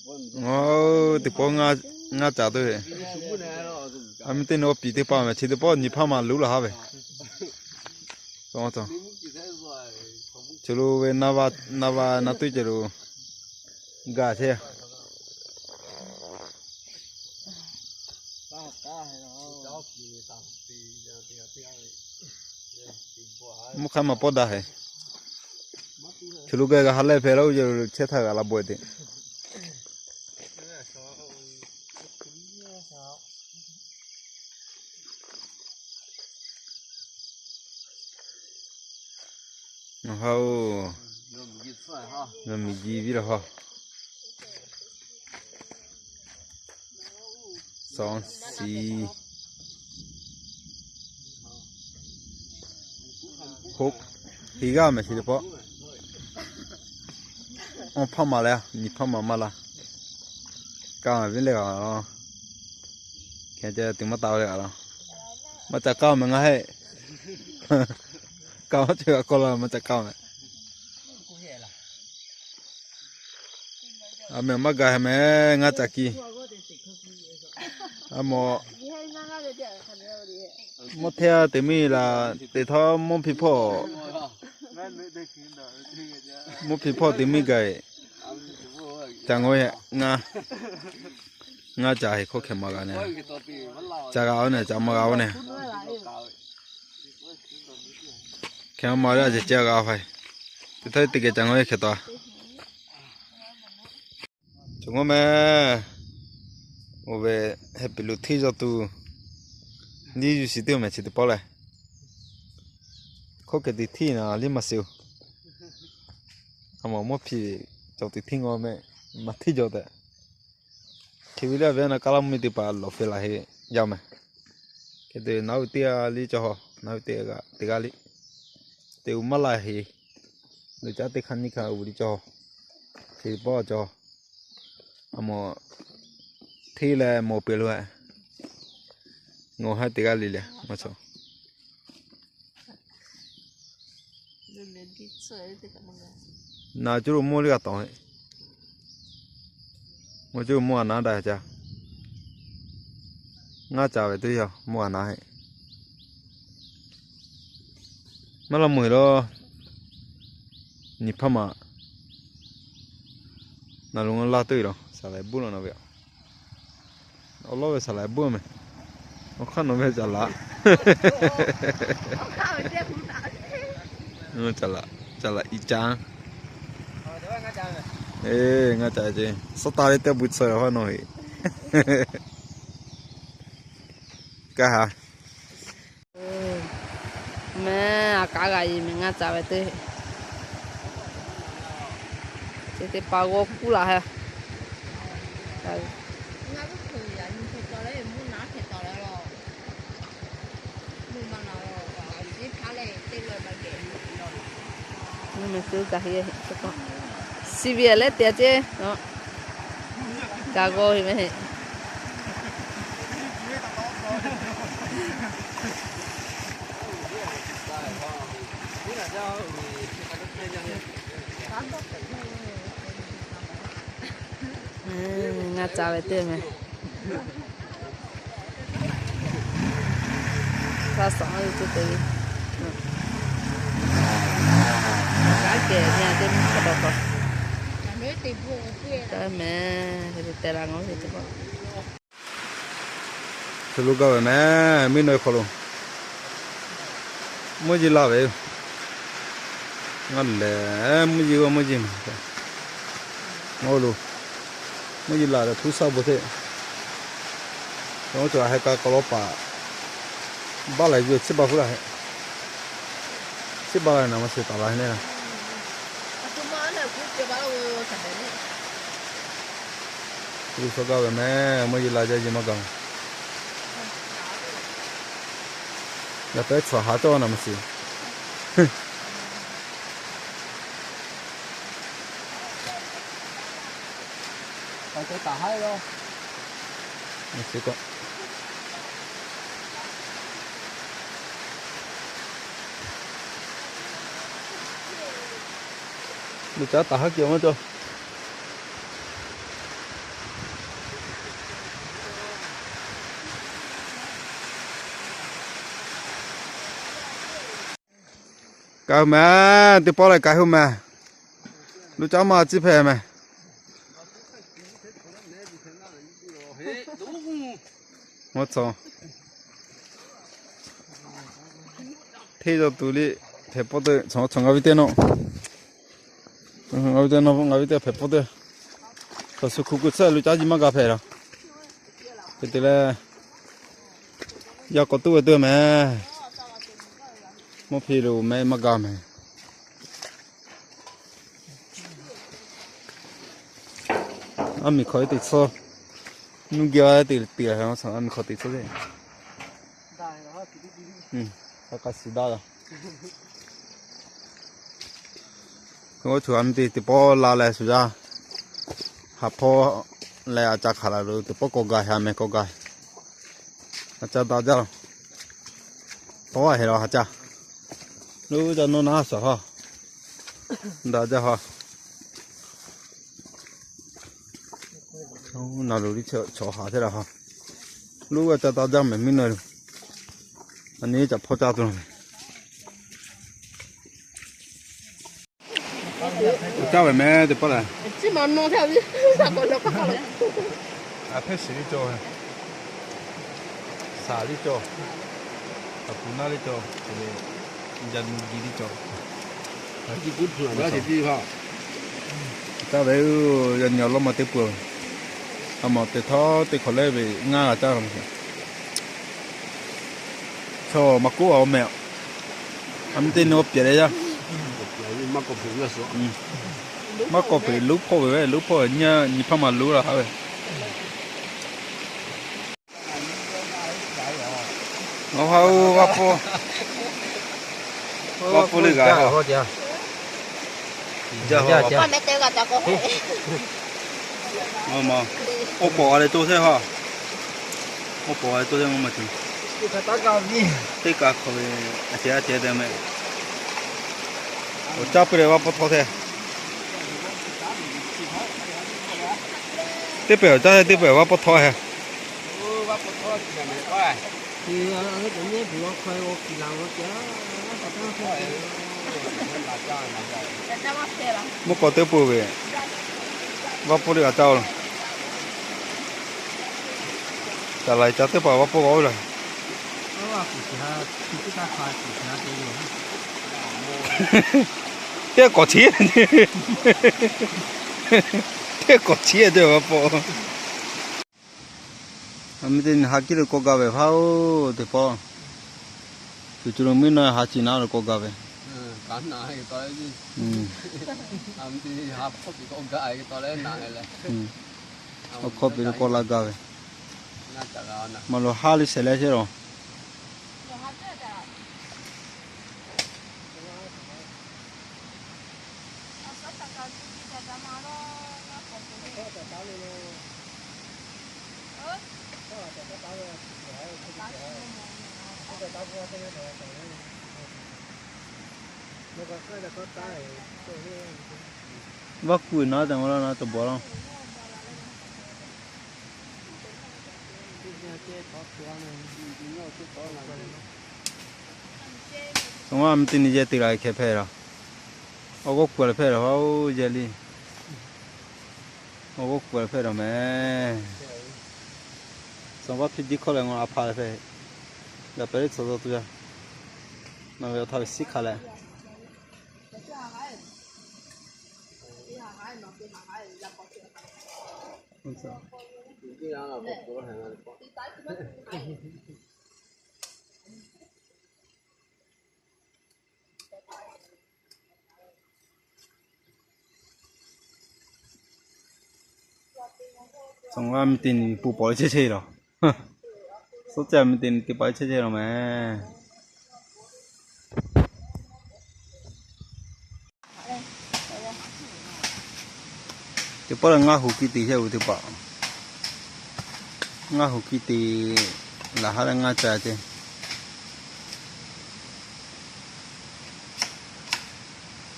Ngaˬ teˇ pawˆ ngaˇ caˍ tuˬ ve. A mi teˇ naw piˍ teˇ pa mehˍ, chi teˇ pawˆ nyi hpaˇ ma luˬ laˬ haˉ ve. Chi lo ve na va na tuˇ ceh lo gaˬ chehˇ. Mvuhˇ hk'aˇ ma pawˆ daꞈ heˍ. Chi lo gaˬ g'a ha lehˇ hpehꞈ la oˇ yehˬ lo chehˇ htaˇ g'a la bawehˇ teꞈ. Nawˬ ha oˬ, nawˬ miˬ ji viˉ la ha. Sawˉ si hoˆ, hiˍ g'aˇ mehˍ chi teˇ pawˆ. Awˇ hpaˇ ma leh nyi hpaˇ ma maˇ la. Kaˇ mehˍ viˉ leh g'a la. Hk'e ceh tuˬ maˇ taˍ ve leh g'a la. Maˇ ca kaˇ mehˍ ngaˬ heˆ. Kaˇ maˇ ceh g'a kawˆ la maˇ ca kaˇ mehˍ. A mehˍ maˇ gaˬ heˆ mehˍ ngaˇ ca kiˇ. A mawˬ, mvuhˇ hteˇ teˇ miˇ laˬ teˇ htawˇ mvuhˇ hpiˇ hpawˇ, mvuhˇ hpiˇ hpawˇ teˇ miˇ gaˬ. Ca ngawˬ ngaˇ, ngaˇ ca heˍ hk'oˆ hkeh maˇ g'a neh. Ca g'a oˇ neh ca maˇ g'a oˇ neh. Hkeh maˇ maˇ g'a ce ce g'a hk'e. Teˇ htawˇ teˇ geh ca ngawˬ hkeh taw. Cawˬ ngawˬ mehˍ. Oˇ ve heh piˍ lo hteˇ yaw tuˬ, liˇ yuˬ shiˍ teˇ mehˍ chi teˇ pawˆ lehˬ, hk'oˆ hkeh teꞈ hteˇ na liˇ maˇ shiˍ oˬ. A mawˬ mvuhˇ hpiˇ cawˬ teꞈ hteˇ ngawˬ mehˍ, maˇ hteˇ jaw tehꞈ. Hk'e ve lehˬ, a ve na kaˇ laˇ mvuhˇ miˬ teˇ hpaˍ lawˬ feh laˬ heˆ yaˇ mehˍ. Hk'e te naˉ ve teˇ g'aˇ liˇ cawˬ haw, naˉ ve teˇ g'aˇ teˇ g'aˇ liˇ. Teˇ uˉ maˇ laˇ heˍ. Luˬ caˉ teˇ hk'aˇ nyiˇ hk'aˇ uˉ liˇ cawˬ haw. Hk'e pawˆ cawˬ haw. A mawˬ hteˇ leh mawˬ peuˬ lo, ngawˬ haˉ teˇ g'aˇ liˇ leh maˇ cawˬ. Na cuˇ lo mawˇ liˇ g'a tawˍ heˆ. Mawˇ cuˇ lo mawˇ a naˉ daꞈ ca. Ngaˇ ca ve teˇ yaˇ mawˇ a naˉ heˆ. Maˇ laˇ mawˬ heˆ la. Nyi hpaˇ ma. Na lo laˇ tuˬ ve la, saˍ laˍ buˆ la na ve. Awˬ lawˉ ve saˍ laˍ buˆ mehˍ. Awˬ hk'aˇ nawˬ ve saˍ laˍ, saˍ laˍ i ca. Eˬ, ngaˇ ca ce. Suhˉ taˍ ve teˇ bu tsuhˇ la hawˉ nawˬ heˆ. Kaˇ ha. Mehˍ, a kaˉ g'a yi mehˍ ngaˇ ca ve teˇ. Chi teˇ pa g'awˇ kuˉ laˬ ha. Mvuhˇ miˬ tuˉ kaꞈ heˆ, C V leh teˇ ceˇ, kaꞈ g'awˇ heˆ mehˍ heˆ. Ngaˇ ca ve teˇ mehˍ. Hk'a suhˍ tuˬ te ve. Kaˉ kehˬ nyi teˇ mvuhˇ hk'a dawˬ hk'aw. Kaˉ mehˍ, hk'e te teh la ngaˬ hui teˇ pawˆ. Hk'e lo gaˇ ve mehˍ, miˇ naw hk'aw lo mvuhˇ yeˬ laˬ ve. Ngaˬ lehˬ mvuhˇ yeˬ g'aˇ mvuhˇ yeˬ mehˍ. Ngaˬ lo mvuhˇ yeˬ laˬ leh hpuˇ shaˆ bon hteˇ. Oˇ cawˬ heh ka k'aw lawˉ paˍ baˆ laiˬ yuˬ chiˇ baˆ hpuˇ laˬ heˆ. Chiˇ baˆ la naˍ ma shiˍ taˍ la heˆ le. G'uˇ suhˍ gaˇ ve mehˍ, mvuhˇ yeˬ laˬ jaˇ yeˬ maˇ gaˬ. Yaꞈ pehˉ tsuhˍ haˍ cawˇ naˍ ma shiˍ. Luˬ caˉ taˍ haˉ kiˬ maˇ cawˇ. K'ai-o mehˍ, teˇ pawˆ leh k'ai-o mehˍ. Luˇ caˉ maˇ ciˇ hpehꞈ mehˍ. Hteˇ yaw tuˬ liˇ hpehꞈ pawˆ teˇ, ngaˬ ve teˇ nawˇ, ngaˬ ve teˇ nawˇ, ngaˬ ve teˇ hpehꞈ pawˆ teˇ, hk'aˬ suh hku kuiˬ tsuhˇ luˇ caˉ jiˇ maˇ g'a hpehꞈ la. Hk'e te leh, yaˇ k'awꞈ tuˉ ve teˇ mehˍ. Mvuhˇ hpe loˬ mehˍ maˇ g'a mehˍ. Aˉ miˬ hk'aw teꞈ tsuhˇ, nuˇ geh teꞈ teꞈ, aˉ miˬ hk'aw teꞈ tsuhˇ te. K'a suˍ daꞈ la. Oˇ htaꞈ a miˇ te teˇ pawˆ la leh shuˍ jaˇ. Haꞈ hpawˇ leh a ca hk'aˬ la lo teˇ pawˆ k'awꞈ gaˬ ha mehˍ k'awꞈ gaˬ. A ca daꞈ jaˇ la. Tawˇ a hehˍ la ha ca. Loˇ ca nawˇ naˉ shaˍ ha. Daꞈ jaˇ ha. Na loˬ liˇ chaw haˍ hteˇ la ha. Loˇ a ca daꞈ jaˇ mehˍ miˇ na loˬ. A nyi caꞈ hpawˇ caˇ tuˬ la mehˍ. Caˇ ve mehˍ teˇ pawˆ lehˬ. A hpehˇ shiˍ liˇ cawˬ, shaˍ liˇ cawˬ, a puˍ naˇ liˇ cawˬ, yaꞈ nyi ji liˇ cawˬ. Caˇ ve, yaꞈ nyi awˬ lawˉ ma teˇ peuˬ. A maˬ teˇ htawˇ teˇ hk'awꞈ lehˉ ve ngaˇ g'a caˇ la mehˍ. Chaw maˇ k'oˆ a mehˍ. A miˇ teˇ nyi k'awꞈ pehꞈ leh yaˇ. Maˇ k'awꞈ peꞈ luˉ hpawˇ ve, luˉ hpawˇ ve nyi hpaˇ maˇ luˉ la haˉ ve. Awˬ ha-oˬ, vaˇ pawˆ, vaˇ pawˆ le g'a ha. Awˬ pawˍ a leh to hteˇ ha. Awˬ pawˍ a leh to hteˇ maˇ maˇ ceuˬ. Teˇ kaꞈ hk'aw ve a ceh a ceh te mehˍ. Awˬ caˇ peuˬ leh vaˇ pawˆ htawˇ hteˇ. Teˇ pehˍ awˬ caˇ hteˇ, teˇ pehˍ vaˇ pawˆ htawˇ hteˇ. Mvuhˇ k'aw teˇ peuˬ ve, vaˇ pawˆ le g'a caˇ-o. Caꞈ laiˬ caꞈ teˇ hpaˍ vaˇ pawˆ g'a-o laˬ. Teˇ k'awꞈ chi, teˇ k'awꞈ chi te vaˇ pawˆ. A miˇ teˇ nyi ha kiˇ lo k'awꞈ gaˬ ve hpaˇ-oˬ, teˇ pawˆ. Tuˬ co lo miˇ naw ha ciˬ naˉ lo k'awꞈ gaˬ ve. Awˬ hkawˇ peˬ lo k'awꞈ la gaˬ ve. Maˇ lo ha leh shehˍ leh sheˉ lawˬ. Vaˇ kuˬ naˉ te ma la na tawˬ bawˬ laˇ. Suh ma miˇ teˇ nyi yehˬ te la hkeh hpehꞈ la. Awˬ g'awˇ kuˬ leh hpehꞈ la, oˇ yehˬ liˇ. Awˬ g'awˇ kuˬ leh hpehꞈ la mehˍ. Suh vaˇ hpiˇ jiˇ hkawˇ leh ngaˬ a hpa leh hpehꞈ. Yaꞈ pehˍ leh tsuhˍ zaw tuˬ yaˇ. Naˬ ve awˬ htaˇ ve siˉ hk'a leh. Suh ma miˇ teˇ nyi pun paw le chehˇ chehˇ la. Suhˉ ca miˇ teˇ nyi te pa le chehˇ chehˇ la mehˍ. Teˇ pawˆ lehˬ ngaˇ hu kiˇ te chehˇ ve teˇ hpaˍ. Ngaˇ hu kiˇ te laˬ haˉ leh ngaˇ ca ceh.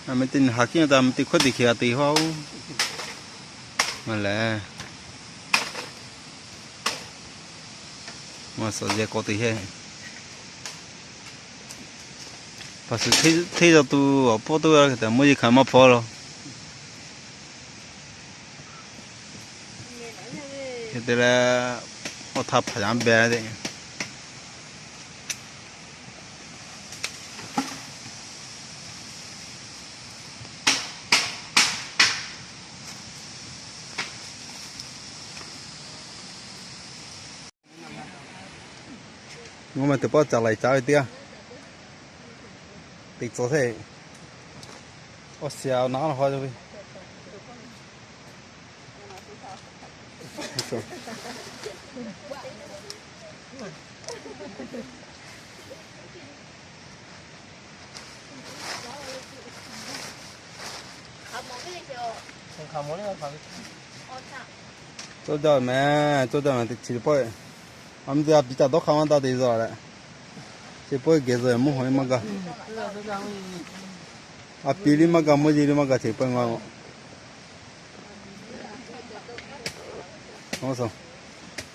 A miˇ teˇ nyi ha kiˇ taˇ miˇ teˇ hkawˇ te hkeh g'a te haˉ-oˬ. Maˇ lehˬ, maˇ suhˍ yehˬ k'awꞈ te chehˇ. Hpaˍ suhˍ hteˇ yaw tuˬ awˬ pawˆ toˇ g'a hk'e te mvuhˇ yeˬ hkanˍ maˇ hpawˇ la. Hk'e te leh, awˬ htaˇ hpaˍ yaˇ beh te. Ngaˬ ma teˇ pawˆ caˍ laiˬ caˍ ve teˇ g'aˇ teꞈ tcuh hteˇ. Awˬ shiˍ awˬ naˍ la haw ve. Cawˇ jaˇ mehˍ, cawˇ jaˇ mehˍ, teꞈ chi teˇ pawˆ. A mi te a piˍ caꞈ dawˇ hk'a maˇ taˇ te zaˇ leh, chi pawˆ geh zuhꞈ mvuhˇ haw maˇ gaˇ. A piˍ liˇ maˇ gaˇ, mvuhˇ yeˬ liˇ maˇ gaˇ, chi pawˆ ngaˬ.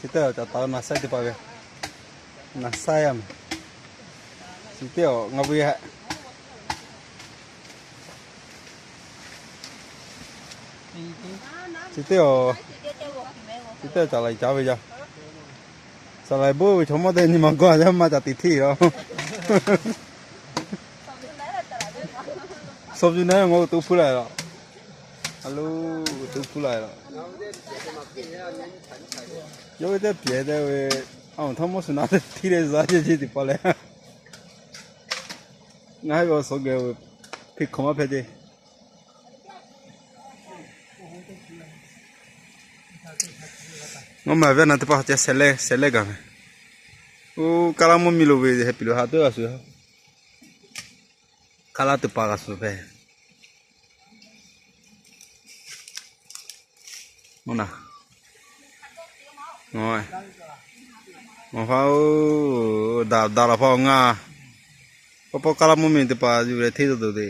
Chi teˇ caꞈ taˍ naˍ saiˉ teˇ hpaˍ ve, naˍ saiˉ a mehˍ. Chi teˇ aˬ ngaˬ ve hehꞈ. Chi teˇ aˬ, chi teˇ aˬ caˍ laiˬ caˍ ve yaˇ. Caˍ laiˬ bon ve chaw mawˇ teˇ nyi ma g'aˇ yaˇ maˇ caˍ teꞈ hteˇ la. Sawˇ yuˬ naˉ ngaˬ uˬ to hpuˇ la la. A lo, uˬ to hpuˇ la la. Yawˇ ve teˇ piˍ te ve, a awˬ htaˇ mawˇ suhˍ naˉ teˇ hteˇ leh zaˇ ceˇ ceˇ teꞈ pa leh. Ngaˬ hui ve awˬ suhˍ geh ve, hpeꞈ hkawꞈ maˇ hpehꞈ ceˇ. Ngaˬ ma ve naˬ teˇ hpaˍ ceh sehˍ leh sehˍ leh gaˬ ve. Oˇ, kaˇ laˇ mvuhˇ miˬ lo ve heh piˍ lo ha teˇ g'aˇ shuˍ. Kaˇ laˇ teˇ hpaˍ g'a shuˍ hpehꞈ. Oˇ naˬ, awˬ hpaˇ oˬ, daꞈ daꞈ laˬ hpaˇ ngaˬ. Pawˇ pawˇ kaˇ laˇ mvuhˇ miˬ teˇ hpaˍ yuˬ leh hteˇ taw tuˬ te.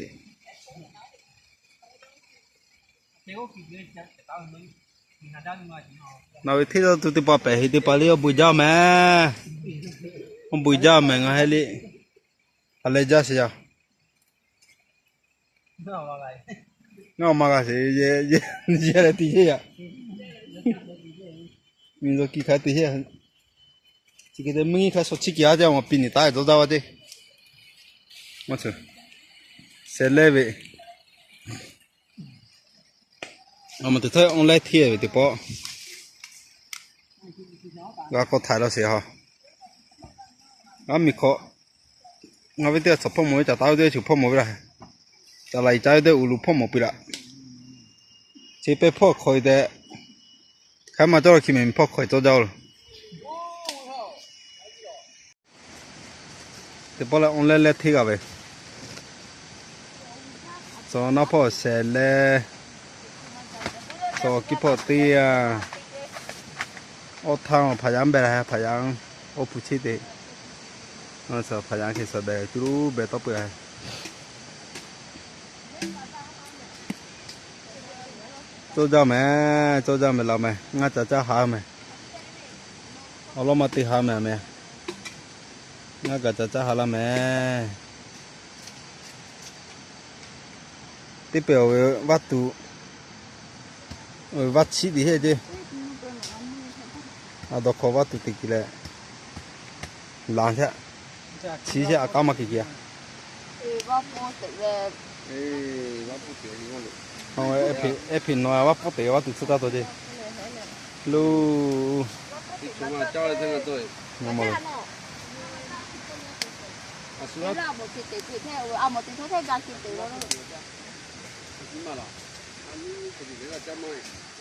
Naˬ ve hteˇ taw tuˬ teˇ hpaˍ pehˬ heˍ teˇ hpaˍ liˇ awˬ bon jaˇ mehˍ. Awˬ bon jaˇ mehˍ ngaˬ heh liˇ. A leh jaˇ sheˍ yaˇ. Ngaˬ awˬ ma g'a sheˍ, yehˇ leh teˇ yehˇ yaꞈ. Miˬ zuhꞈ kiˬ hk'a teˇ yehˇ. Chi hk'e te mvuhˇ nyi hk'a shaw chiˇ kiˬ a te awˬ piˇ niˬ taˉ dawˇ daˇ vaˇ te. Maˇ tsuhꞈ, sehˍ leh ve. Awˬ ma teꞈ htawˇ awˬ leh hteˇ ve teˇ pawˆ g'a k'awꞈ htaiˍ la sheˍ ha. Aˉ miˬ hk'awꞈ, ngaˬ ve teˇ g'aˇ tsuhꞈ hpawˇ mawˬ ve, caˍ taˍ ve teˇ g'aˇ tsuhꞈ hpawˇ mawˬ ve laˇ. Caˍ laiˬ caˍ ve teˇ g'aˇ uˬ lo hpawˇ mawˬ piˇ laꞈ. Chi pehˇ hpawˇ hk'aw e tehꞈ, hk'aˬ ma cawˇ la hki mehˍ miˬ hpawˇ hk'aw e cawˇ jaˇ oˬ. Teˇ pawˆ leh awˬ leh leh hteˇ g'a ve, tcuh naˉ hpawˇ sehˍ leh, tcuh kiˇ hpawˇ teˇ g'aˇ, awˬ htaˇ hpaˍ yaˇ beh la, hpaˍ yaˇ awˬ hpu cheˇ te. Hpaˍ yaˇ hk'e suhˍ beh cuˇ luˬ beh tawˆ peuˬ la. Cawˇ jaˇ mehˍ, cawˇ jaˇ mehˍ la mehˍ, ngaˬ caˍ caˇ ha mehˍ. Awˬ lawn ma te ha mehˍ mehˍ. Ngaˬ kaꞈ caˍ caˇ ha laˇ mehˍ. Teˇ pehˍ awˬ ve vaˇ tuˬ, vaˇ chiˆ tiꞈ heˆ ceˇ. A dawˇ hk'aw vaˇ tuˬ teꞈ kiˬ leh, laˬ htaˇ, chi htaˇ a k'aˉ maˇ k'ai kiˬ a. Ehˉ hpeꞈ nawˬ vaˇ pawˆ teꞈ vaˇ tuˬ tsuhˇ taˇ taw ceˇ. Lo,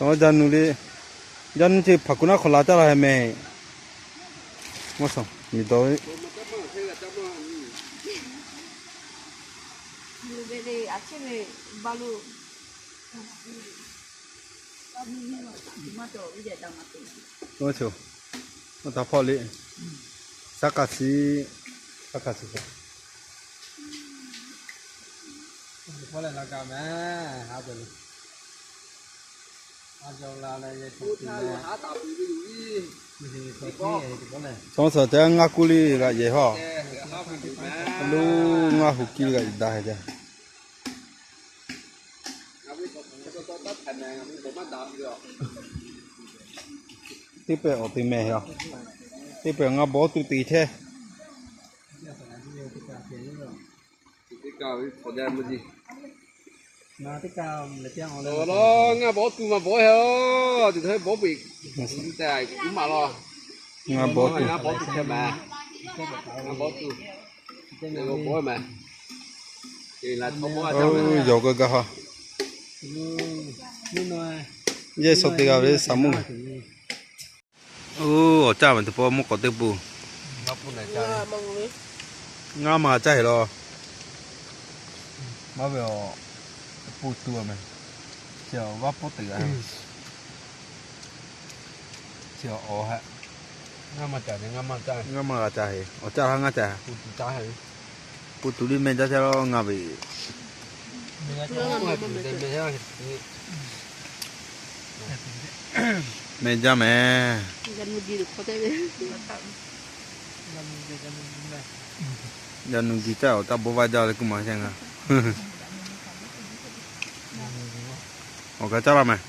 Aˬ, jaˇ nu le. Jaˇ nu ce hpaˍ kuˬ naˉ hk'aw la caˇ la mehˍ. Maˇ shuˍ miˬ dawˬ ve. Maˇ shuˍ, maˇ htaꞈ hpawˇ le. Saˉ k'a shiˍ, saˉ k'a shiˍ. Hpawˇ leh la ka mehˍ, ha peuˬ le. Chaw suhˍ te ngaˇ kuˇ liˇ g'aꞈ yehˬ hawˇ. Lo ngaˇ hu kiˇ g'aꞈ yehˬ daꞈ heˆ jaˇ. Teˇ pehˍ awˬ te mehˍ a. Teˇ pehˍ ngaˇ bawˉ tuˬ te chehˇ. Ngaˇ bawˉ tuˬ maˇ bawˉ he a, tuˬ htaˇ bawˉ peuˬ. Ngaˇ bawˉ tuˬ, ngaˇ bawˉ tuˬ chehˇ mehˍ. Ngaˇ bawˉ tuˬ, yawˬ k'o gaˇ ha. Yehˬ suh te g'a ve saˍ muˇ. Oˇ, awˬ caˇ mehˍ teˇ pawˆ mvuhˇ k'awꞈ teˇ pun. Ngaˇ maˬ caˇ heˍ law. Maˇ ve awˬ, pun tuˬ mehˍ. Chi awˬ vaˇ pawˆ teꞈ g'a. Chi awˬ, ngaˇ maˬ g'a caˇ heˍ. Awˬ caˇ ha ngaˇ caˇ. Pun tuˬ liˇ meh jaˇ chehˇ law ngaˇ ve. Meh jaˇ mehˍ. Yaꞈ nu gi caˇ awˬ taˇ bon vaˇ jaˇ le kuˇ maˬ chehˇ ngaˬ. Awˬ kaꞈ caˇ laˇ mehˍ.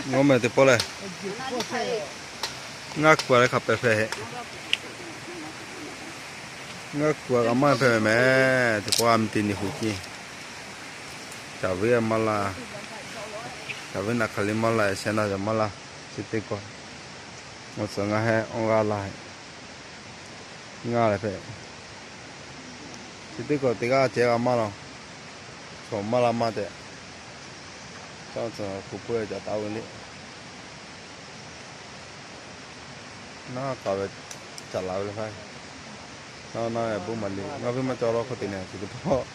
Ngaˬ mehˍ teˇ pawˆ lehˬ, ngaˇ kuˬ a leh hk'a pehˍ hpehꞈ heˆ. Ngaˇ kuˬ a g'a maˇ hpehꞈ ve mehˍ. Teˇ pawˆ a mi te ni hoꞈ ceˇ. Caˍ ve maˇ laˇ. Caˍ ve naˬ hk'aˬ le maˇ laˇ, sheh naˬ yaˬ maˇ laˇ. Chi teˇ kawˆ, awˬ tcuhˍ ngaˬ heh awˬ g'aˇ laˇ. Ngaˇ lehˬ hpehꞈ. Chi teˇ kawˆ teˇ g'aˇ ceh g'a maˇ laˇ. Chaw maˇ laˇ maˇ tehꞈ, chaw tcuhˍ kuˬ puˇ ve caꞈ taˍ ve le. Naˉ k'aˍ ve caꞈ laˬ ve le hk'aˇ. Naˉ naˉ bon maˍ le, ngaˇ viˉ maˇ cawˇ law hk'oˆ te nehˬ chi teˇ pawˆ.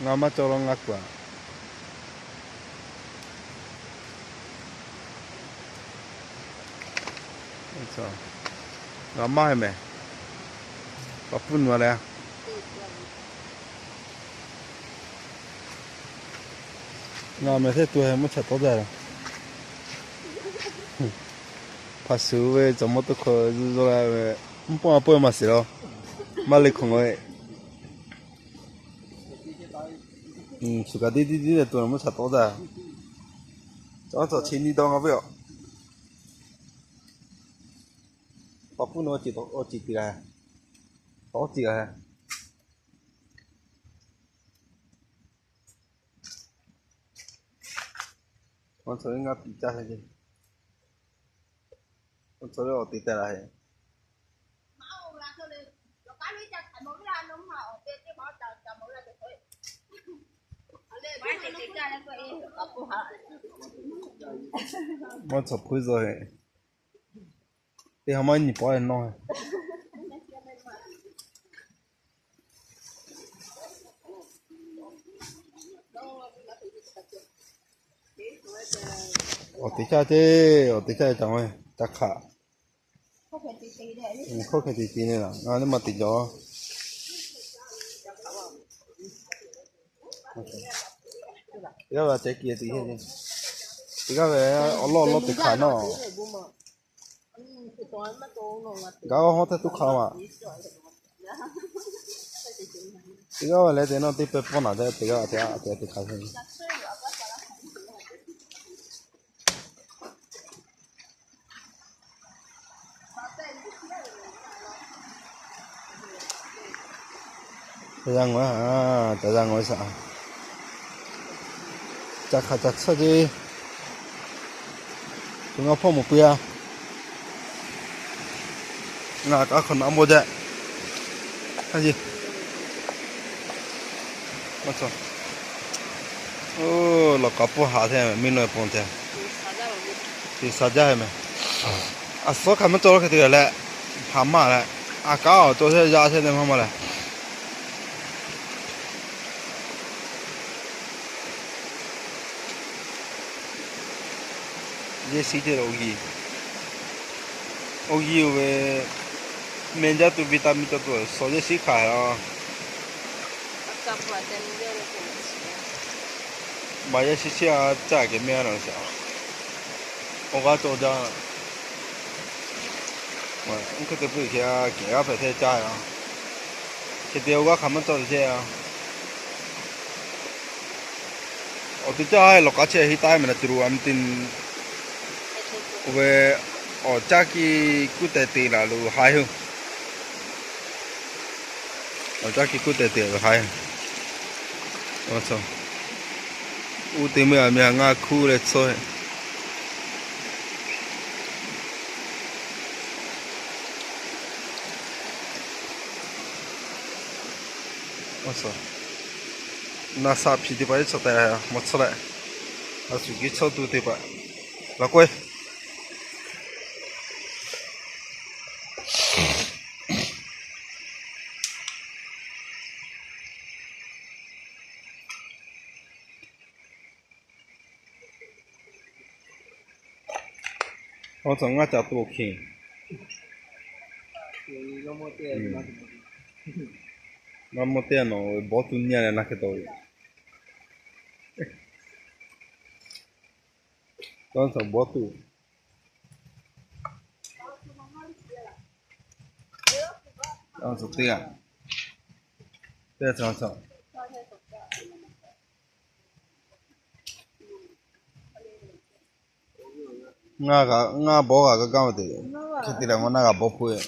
Ngaˇ maˇ cawˇ law ngaˇ kuˬ a. G'a maˇ heˆ mehˍ. Paˍ puˇ nu a leh, ngaˬ mehˍ hteˇ tu he mvuhˇ chaꞈ tawˉ jaˇ. Hpaˍ shuˍ ve cawˬ mawˇ toˇ hkawꞈ zuh zuh la ve, mvuhˇ pawˆ a pawˆ maˇ shiˍ law. Maˇ le hk'awꞈ ngaw e. Shuˍ kaꞈ diˇ diˇ diˇ leh to mvuhˇ chaꞈ tawˉ jaˇ. Cawˬ cawˬ chi nyi dawˇ ngaˇ ve aˬ. Paˍ puˇ nu awˬ ceˬ te g'a, tawˉ ceˬ g'a. Awˬ tcuhˍ ve ngaˇ piˍ caˇ he ce. Awˬ tcuhˍ ve awˬ te teh la he. Maˇ tcuhˍ hpuiˇ zaw he. Teˇ ha maˇ nyi pawˆ e nawˇ he. Awˬ te caˇ ceˇ, awˬ te caˇ e caˬ ve, caˇ hk'aꞈ. Hkawˇ hkeh te te le, ngaˬ neˇ maˇ te jaw. Teˇ g'aˇ ve a ceh kiˬ te he le. Teˇ g'aˇ ve awˬ lawˇ awˬ lawˇ te hk'aꞈ nawˇ. Gaˬ g'awˇ hawˉ hteˇ tuˉ hk'a ma. Teˇ g'aˇ ve leh te nawˇ teˇ pehˍ pawˆ naˬ te, teˇ g'aˇ ve te a te te hk'a te. Ca yaˇ ngawˬ, ca yaˇ ngawˬ ve saꞈ. Ca hk'aꞈ ca tsuhˇ ce. Tuˬ ngaˇ hpawˇ mawˬ pui a. Ngaˬ kaꞈ hk'awꞈ naꞈ mawˇ jaˇ. Oˇ, lawˬ k'aꞈ pawˇ haꞈ hteˇ miˇ nawˇ e pon te. Tiꞈ sha jaˇ he mehˍ. A suhˉ hk'a maˇ cawˬ law hk'e te leh, haꞈ maˇ leh, a kaˉ awˬ cawˬ chehˇ yaˇ chehˇ te maˇ maˇ leh. Yehˇ shiˉ ceh lo g'i. Oˇ yiˇ oˇ ve meh jaˇ tuˬ vitamin cawˬ tuˬ suhˍ yehˇ shiˉ hkanˍ a. Maˍ yaˇ shi shiˉ a caˇ kehˬ mehˆ a na shaˍ. Awˬ g'aˇ cawˬ jaˇ. Oˇ hk'e te puiˉ hk'e a kehˬ g'aˇ hpehꞈ hteˇ caˇ a. Hk'e te awˬ g'aˇ hk'aˬ maˇ cawˬ ve chehˇ a. Awˬ te caˇ lawˬ k'a chehˇ heˆ taˍ mehˍ na tuˬ lo a mi te. Oˇ ve awˬ caˇ ki kuˉ teh te laˬ lo haiˬ hui. Awˬ caˇ ki kuˉ teh te laˬ lo haiˬ. Uˉ te meuˇ a mi a ngaˇ hkuˇ leh tcuhˇ. Na saˍ hpiˍ teˇ hpaˍ iˉ tcuhˇ tehꞈ mawˬ tcuhˇ leh, a shu kiˇ tcuhˇ tuˬ teˇ hpaˍ laˬ k'oˆ e. Awˬ tcuhˇ ngaˇ ca tuˬ hk'e. Ngaˇ mawˇ teˇ nawˬ bawˇ tuˬ nyi leh na hk'e taw ve. Tawˇ tcuhˇ bawˇ tuˬ. Tawˇ tcuhˇ teˇ g'aˇ. Teˇ tcuhˇ tcuhˇ. Ngaˇ g'a, ngaˇ bawˇ g'a gaˇ gaˇ ma te. Hk'e te leh ngaˬ naˇ g'a bawˇ hpu e.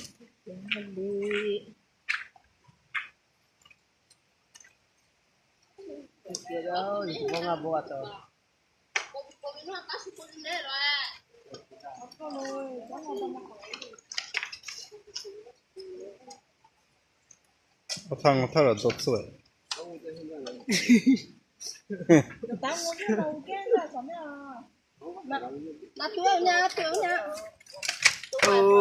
Awˬ htaˇ ngaˬ htaˇ laˬ dawˇ tcuhˇ e. Oˇ,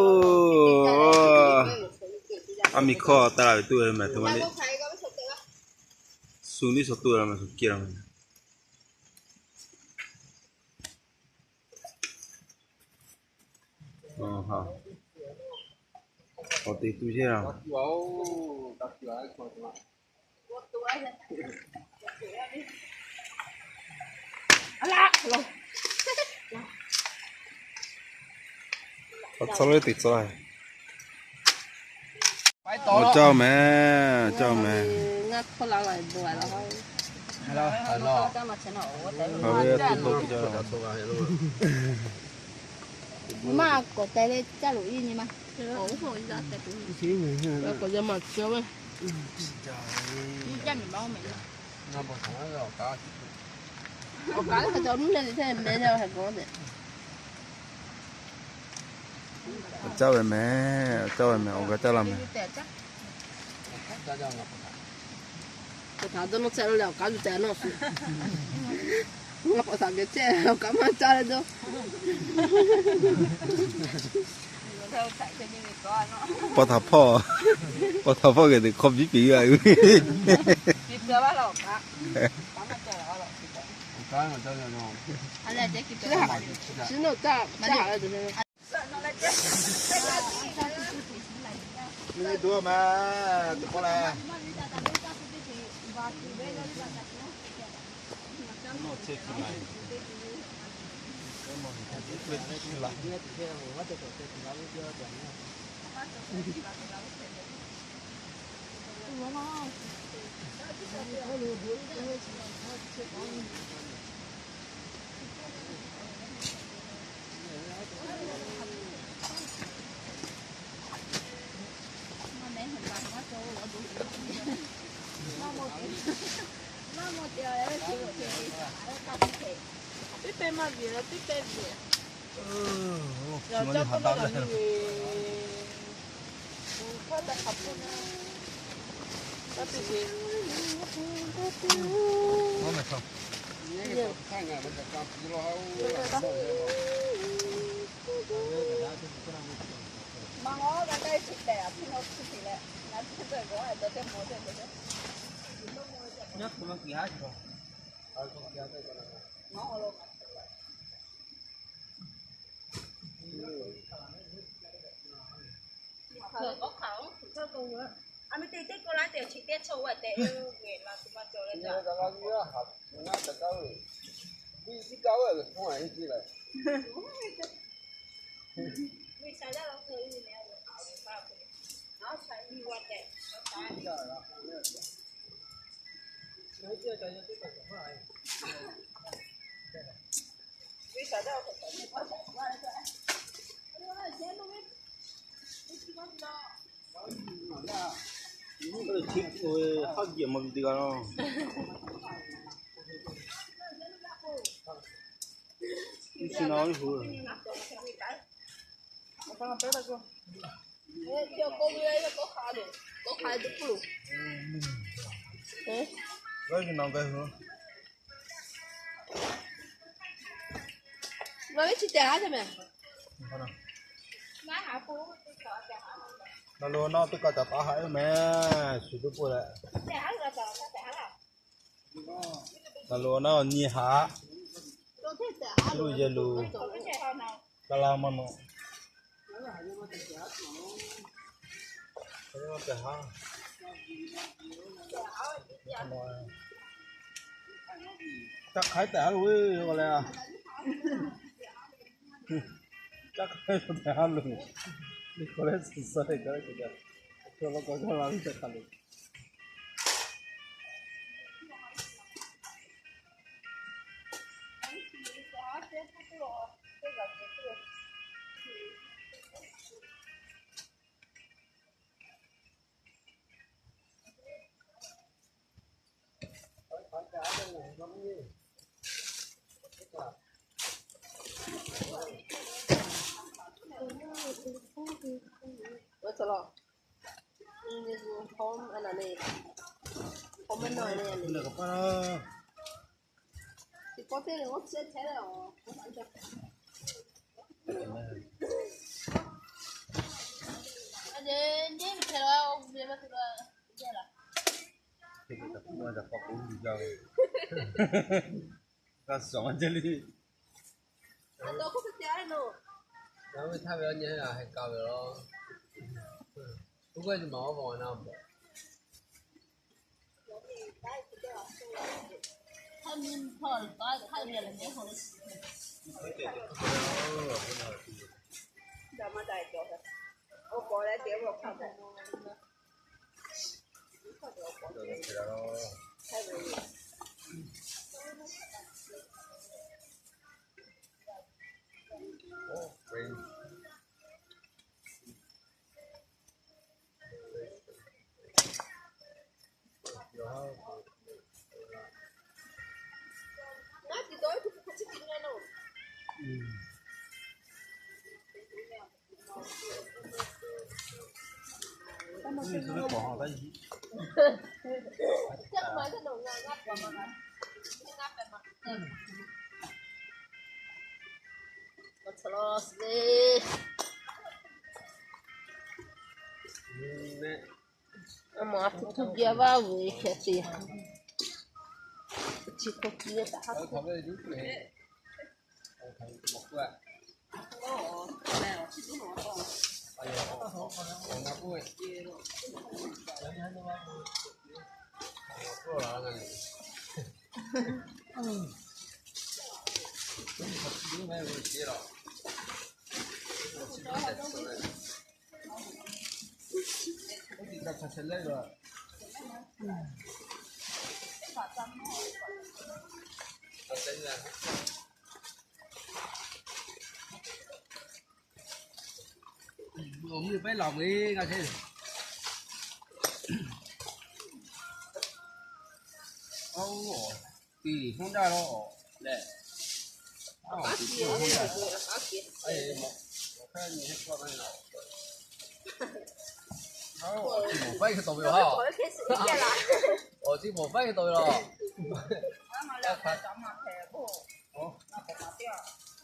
a mi hkawˇ taˇ la ve tuˬ ve mehˍ tuˬ ma le. Shu niˇ shu tuˬ la ma shu kiˇ la ma. Awˬ te tuˬ yehˇ a. Awˬ tcuhˇ lo teˇ tcuhˇ la. Awˬ caˇ mehˍ, caˇ mehˍ. Maˇ k'awꞈ teh le, caˇ loꞈ iˉ nyi ma. K'awꞈ yaˇ maˬ cawˇ ve. Awˬ kaˍ lehˬ hk'a ca nuˇ leh le htaˇ meh leh hk'a gaˬ tehꞈ. Awˬ caˇ ve mehˍ, awˬ caˇ ve mehˍ, awˬ g'a caˇ la mehˍ. K'awꞈ htaꞈ dawˇ nawˇ chehˇ lo leh awˬ kaˉ yuˬ tehꞈ nawˇ shu. Ngaˬ k'awꞈ htaꞈ geh chehˇ awˬ kaˉ maˇ caˇ leh dawˇ. Paw htaꞈ hpawˇ, paw htaꞈ hpawˇ geh teꞈ hk'aw biˉ piˍ a. Haˉ geh maˇ ve teˇ g'aˇ lo. Chi na hu. Ngaˬ ve chi tehꞈ haˉ te mehˍ. Nawˬ lo naˇ teˇ kaꞈ taˍ paˍ haꞈ ve mehˍ, shu tuˬ peuˬ leh. Nawˬ lo naˇ nyi haꞈ, luˬ yehˬ luˬ, kaˇ laˇ maˇ nawꞈ. Caˇ hk'aiˉ tehꞈ haˉ lo ve k'o leh, caˇ hk'aiˉ tehꞈ haˉ lo ve k'o leh, suhˍ suhˍ leh kaꞈ leh, kaꞈ leh, kaꞈ leh, kaꞈ leh. Ngaˬ ve htaˇ ve awˬ nyi a heh kaˍ ve lo. K'oˆ gaˇ nyi ma awˬ vawˬ na bawˬ. Mawˬ a hpu hkuˇ geh vaˇ ve hkeh te. Chi hk'oˆ tiˉ ve taꞈ haˉ hkuˇ. Awˬ mvuhˇ pehˉ laˬ ve ngaˬ hteˇ. Aw, tiˉ hawˉ daˇ lo lehˬ. Aw, tiˉ hawˉ daˇ. Aw, tiˉ mawˬ faiˉ hk'e tawˍ ve yoˬ ha. Aw, tiˉ mawˬ faiˉ hk'e tawˍ ve yoˬ.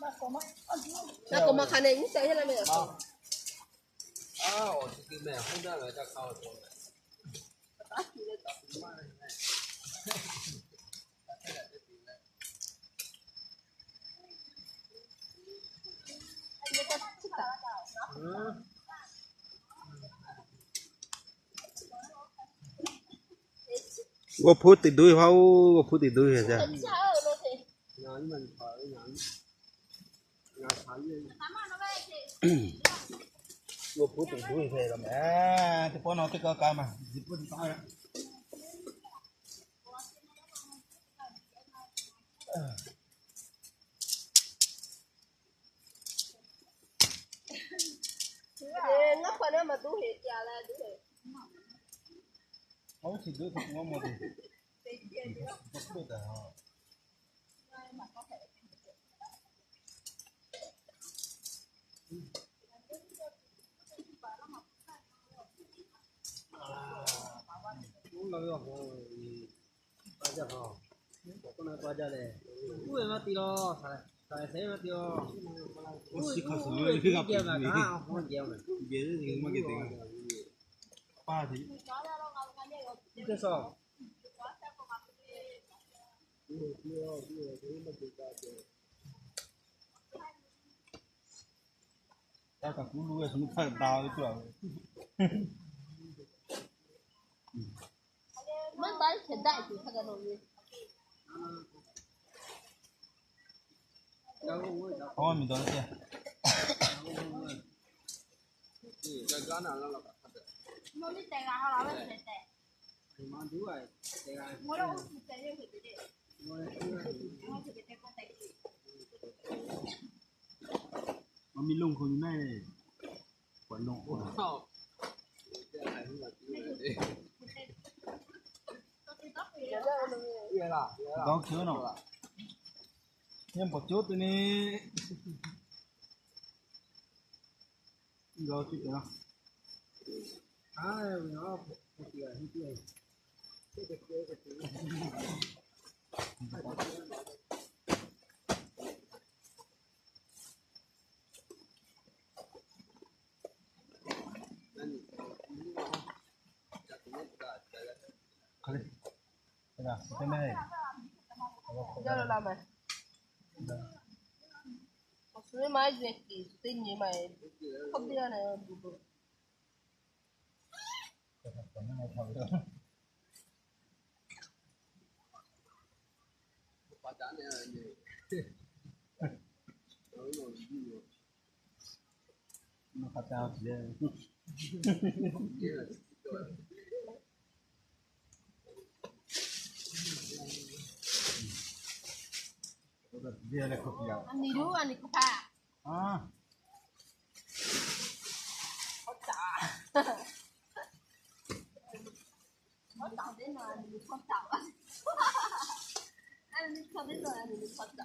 Naˬ k'awꞈ maˇ hk'a ne nyiˇ ca yaˇ la ve. G'awˇ hpuˇ teꞈ duˇ ve ha oˬ, g'awˇ hpuˇ teꞈ duˇ ve ha ca. Lo hpu tuˬ duˉ ve hk'e la meh, teˇ pawˆ nawˬ teˇ kaꞈ ka ma, ziꞈ pawˆ tuˬ taˍ. Ngaˇ hk'awꞈ na ma duˉ heꞈ ca la duˉ heꞈ. Aˉ, chi duˉ teˇ k'o maˇ mawˬ te. Mami longˇ hk'aw nyi naˇ e, k'awꞈ longˇ k'o. Dawˇ hk'e naˬ, nyi bawˬ coˉ te ne. G'a cuˇ te laˇ.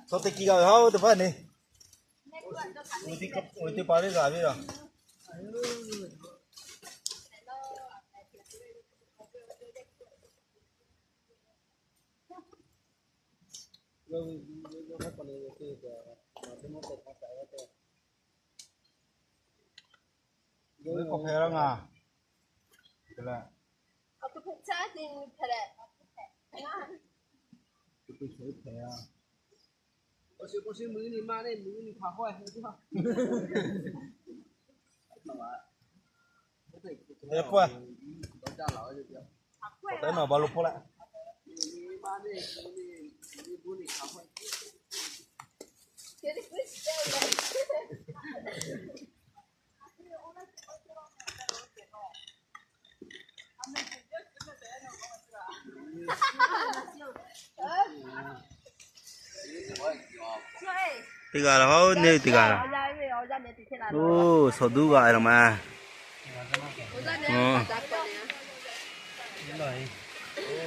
Chaw teˇ kiˇ g'a ve haˉ teˇ hpaˍ ne. Oˇ teˇ pa teˇ g'aˇ ve laˬ. Ve k'awꞈ hpehꞈ la ngaˬ. Te leh, hpehꞈ la. Te pawˆ, awˬ tehˉ nawˬ ba lo pawˆ leh. Teˇ g'aˇ la, haˉ neˇ teˇ g'aˇ la. Oˇ, shawˍ duˉ g'aꞈ e la ma.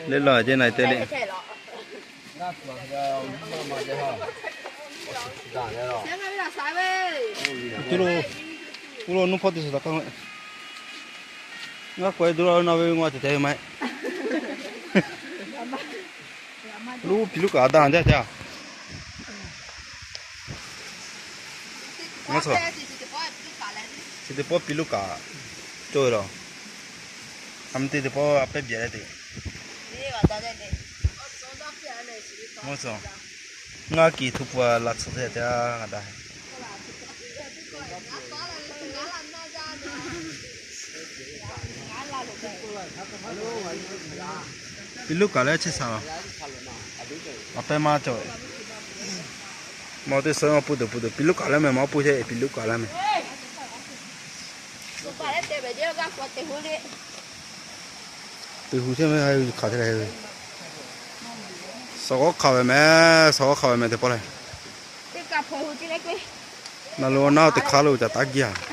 Leh lawˬ ceˇ na te le. Tuˇ lo, tuˇ lo nuˇ hpawˇ te suhˍ taˍ k'aˇ. Ngaˇ k'awꞈ e duˇ la na ve ngaˬ te te ve ma. Luˇ piˍ luˇ kaꞈ daˇ jaˇ jaˇ. Ngaˬ suhˍ, chi teˇ pawˆ piˍ luˇ kaꞈ cawˇ ve laˬ. A mvuhˇ teˇ teˇ pawˆ a pehˉ byaꞈ leh te. Ngaˬ suhˍ, ngaˇ kiˍ htu pua la tsuhˇ te te a daꞈ. Piˍ luˇ kaꞈ leh chehˇ sha laˬ. A pehˉ maˇ cawˬ. Mawˬ teˇ suhˍ maˇ pun tuˬ pun tuˬ piˇ luˉ kaꞈ laˇ meh, maˇ pun chehˇ piˇ luˉ kaꞈ laˇ meh. Tuˬ hu chehˇ meh, hk'aˬ te leh, suhˍ k'awꞈ hk'aˬ ve meh, suhˍ k'awꞈ hk'aˬ ve meh teˇ pawˆ leh. Na lo naˇ teˇ hk'aˇ lo ca taˇ giˇ a.